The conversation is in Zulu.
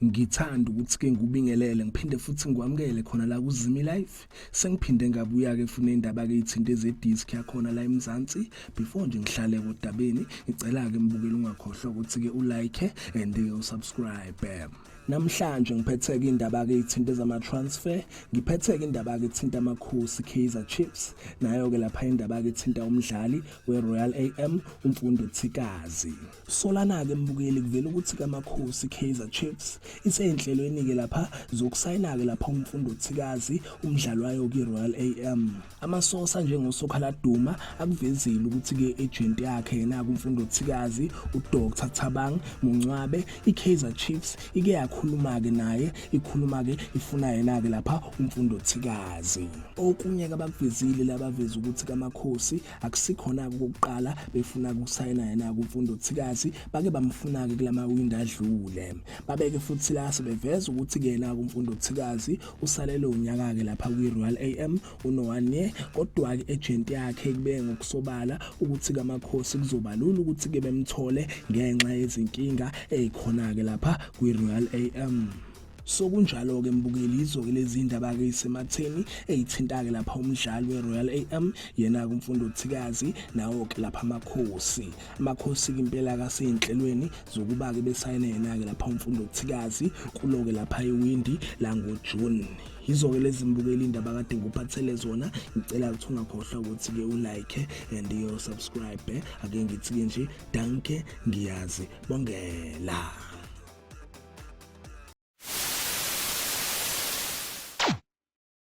Ngithanda ukuthi ke ngikubingelele ngiphinde futhi ngikwamukele khona la kuZimi Life. Sengiphinde ngabuya ke funa indaba ke ithinte ze-disc yakhona la eMzansi. Before nje ngihlale kodabeni, ngicela ke mbukeli ungakhohlwa ukuthi ke ulike and ke usubscribe. Namhlanje ngiphethe-ke indaba-ke ithinta ezama-transfer, ngiphethe-ke indaba-ke ithinta amakhosi Kaizer Chiefs, nayo-ke lapha indaba-ke ithinta umdlali we-Royal AM uMfundo Thikazi. Solana-ke mbukeli kuvela ukuthi kaMakhosi Kaizer Chiefs iseyinhlelweni-ke lapha zokusayina-ke lapha uMfundo Thikazi umdlali wayo kwi-Royal AM. Amasosa njengoSokhaladuma akuvezile ukuthi-ke ejenti yakhe yena-ke uMfundo Thikazi uDr Thabang Moncwabe iKaizer Chiefs ike yakhuluma-ke naye ikhuluma-ke ifuna yena-ke lapha uMfundo Thikazi. Okunye-ke abakuvezile labaveza ukuthi kaMakhosi akusikhona-ke okokuqala befuna ukusayina yena-ke uMfundo Thikazi bake bamfuna-ke kulamawindi adlule babeke futhi la sebeveza ukuthi-ke yena-ke uMfundo Thikazi usalelwe unyaka-ke lapha kwi-Royal AM uno-one year kodwa-ke ejenti yakhe kube ngokusobala ukuthi kaMakhosi kuzoba lula ukuthi-ke bemthole ngenxa yezinkinga ey'khona-ke lapha kwi-Royal AM. So kunjalo-ke mbukeli yizo-ke lezi ndaba-ke isematheni eyithinta-ke lapha umdlali we-Royal AM yena-ke uMfundo Thikazi nawo-ke lapha amakhosi. Amakhosi-ke impela akasey'nhlelweni zokuba-ke besayine yena-ke lapha uMfundo Thikazi kulo-ke lapha iwindi langoJuni. Yizo-ke lezi mbukeli indaba kade ngikuphathele zona ngicela ukuthi ungakhohlwa ukuthi-ke ulike and yo subscribe ake ngithi-ke nje danke ngiyazi bongela.